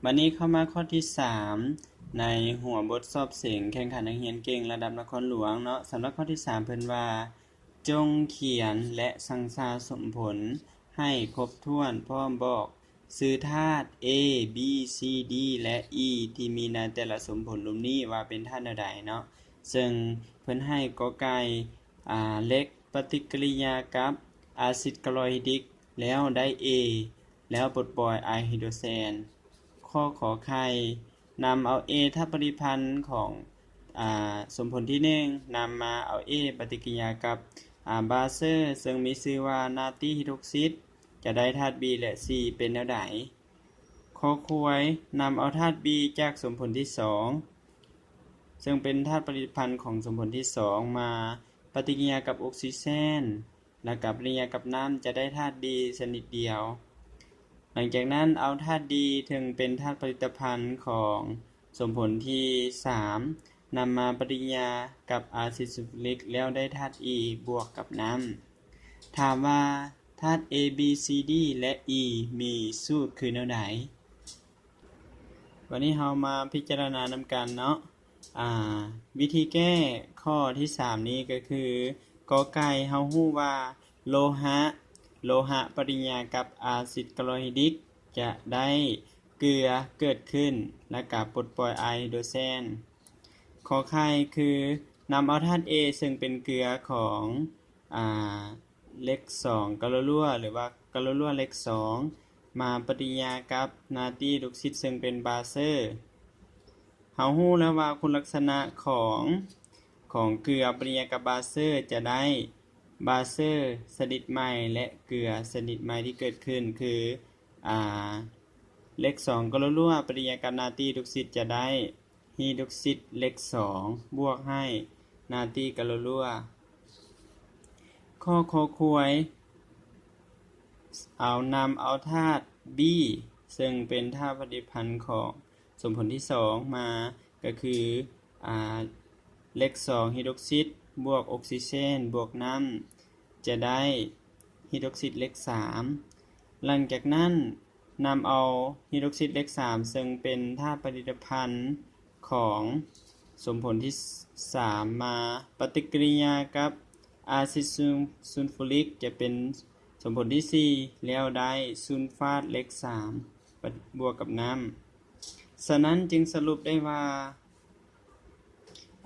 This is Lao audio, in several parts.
ບັດນີ້ເຂົ້າມາຂໍ້ທີສາມ ໃນຫົວບົດສອບເສັງແຂ່ງຂັນນັກຮຽນເກັ່ງລະດັບນະຄອນຫຼວງເນາະ. ສຳລັບຂໍ້ທີສາມເພິ່ນວ່າ ຈົ່ງຂຽນ ແລະ ສັງສາສົມຜົນໃຫ້ຄົບຖ້ວນ ພ້ອມບອກຊື່ທາດ A B C D ແລະ E ທີ່ມີໃນແຕ່ລະສົມຜົນລຸ່ມນີ້ວ່າເປັນທາດແນວໃດເນາະ. ເຊິ່ງເພິ່ນໃຫ້ ກ.ໄກ່ ອາ ເຫຼັກປະຕິກິລິຍາກັບອາຊິດຄາໂລຮີດຣິກ ແລ້ວໄດ້ A ແລ້ວປົດປ່ອຍອາຍຮີໂດຣແຊນ. ຂໍ້ ຂໍໄຂ່ ນຳເອົາ A ທາດປະຕິພັນຂອງ ອາ ສົມຜົນທີໜຶ່ງ ນຳມາເອົາ A ປະຕິກິລິຍາກັບ ອາ ບາເຊີ ເຊິ່ງມີຊື່ວ່ານາຕີຮີດຣອກຊິດ ຈະໄດ້ທາດ B ແລະ C ເປັນແນວໃດ? ຂໍ້ຄວາຍ ນຳເອົາທາດ B ຈາກສົມຜົນທີສອງ ເຊິ່ງເປັນທາດປະຕິພັນຂອງສົມຜົນທີສອງ ມາປະຕິກິລິຍາກັບອົກຊີເຈນ ແລະ ກະປະຕິກິລິຍາກັບນ້ຳ ຈະໄດ້ທາດ D ຊະນິດດຽວ. ຫຼັງຈາກນັ້ນເອົາທາດ D ເຊິ່ງເປັນທາດຜະລິດຕະພັນຂອງສົມຜົນທີສາມ ນຳມາປະຕິກິລິຍາກັບອາຊິດຊູຟຣິກ ແລ້ວໄດ້ທາດ E ບວກກັບນ້ຳ. ຖາມວ່າທາດ A B C D ແລະ E ມີສູດຄືແນວໃດ? ວັນນີ້ເຮົາມາພິຈາລະນານຳກັນເນາະ. ອາ ວິທີແກ້ຂໍ້ທີສາມນີ້ກໍຄື ກ.ໄກ່ ເຮົາຮູ້ວ່າໂລຫະ ໂລຫະປະຕິກິລິຍາກັບອາຊິດຄາໂລຮີດຣິກ ຈະໄດ້ເກືອເກີດຂຶ້ນ ແລະ ກະປົດປ່ອຍອາຍຮີໂດຣແຊນ. ຂໍໄຂ່ ຄືນຳເອົາທາດ A ເຊິ່ງເປັນເກືອຂອງ ອາ ເຫຼັກສອງກາໂລລົວ ຫຼືວ່າກາໂລລົວເຫຼັກສອງ ມາປະຕິກິລິຍາກັບນາຕີຮີດຣອກຊິດ ເຊິ່ງເປັນບາເຊີ. ເຮົາຮູ້ແລ້ວວ່າຄຸນລັກສະນະຂອງ ຂອງເກືອປະຕິກິລິຍາກັບບາເຊີ ຈະໄດ້ບາເຊີຊະນິດໃໝ່ ແລະ ເກືອຊະນິດໃໝ່ທີ່ເກີດຂຶ້ນຄື ອາ ເຫຼັກສອງກາໂລລົວປະຕິກິລິຍາກັບນາຕີຮີດຣອກຊິດ ຈະໄດ້ ຮີດຣອກຊິດເຫຼັກສອງ ບວກໃຫ້ນາຕີກາໂລລົວ. ຂໍ້ ຂໍຄວາຍ ເອົາ ນຳເອົາທາດ B ເຊິ່ງເປັນທາດປະຕິພັນຂອງສົມຜົນທີສອງມາ ກໍຄື ອາ ເຫຼັກສອງຮີດຣອກຊິດ ບວກອົກຊີເຈນ ບວກນ້ຳ ຈະໄດ້ຮີດຣອກຊິດເຫຼັກສາມ. ຫຼັງຈາກນັ້ນ ນຳເອົາຮີດຣອກຊິດເຫຼັກສາມ ເຊິ່ງເປັນທາດຜະລິດຕະພັນຂອງສົມຜົນທີສາມ ມາປະຕິກິລິຍາກັບອາຊິດຊູນ ຊູນຟູຣິກ ຈະເປັນສົມຜົນທີສີ່ ແລ້ວໄດ້ຊູນຟາດເຫຼັກສາມ ບວກກັບນ້ຳ. ສະນັ້ນຈຶ່ງສະຫຼຸບໄດ້ວ່າ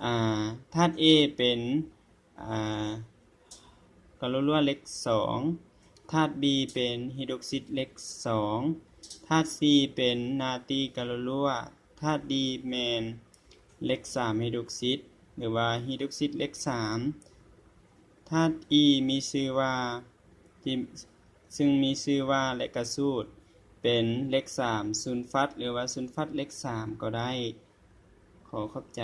ອາ ທາດ A ເປັນ ອາ ກາໂລລົວເຫຼັກສອງ, ທາດ B ເປັນຮີດຣອກຊິດເຫຼັກສອງ, ທາດ C ເປັນນາຕີກາໂລລົວ, ທາດ D ແມ່ນເຫຼັກສາມຮີດຣອກຊິດ ຫຼືວ່າຮີດຣອກຊິດເຫຼັກສາມ, ທາດ E ມີຊື່ວ່າ ທີ່ ຊຶ່ງມີຊື່ວ່າ ແລະ ກະສູດເປັນເຫຼັກສາມຊູນຟັດ ຫຼືວ່າຊູນຟັດເຫຼັກສາມກໍໄດ້. ຂໍຂອບໃຈ.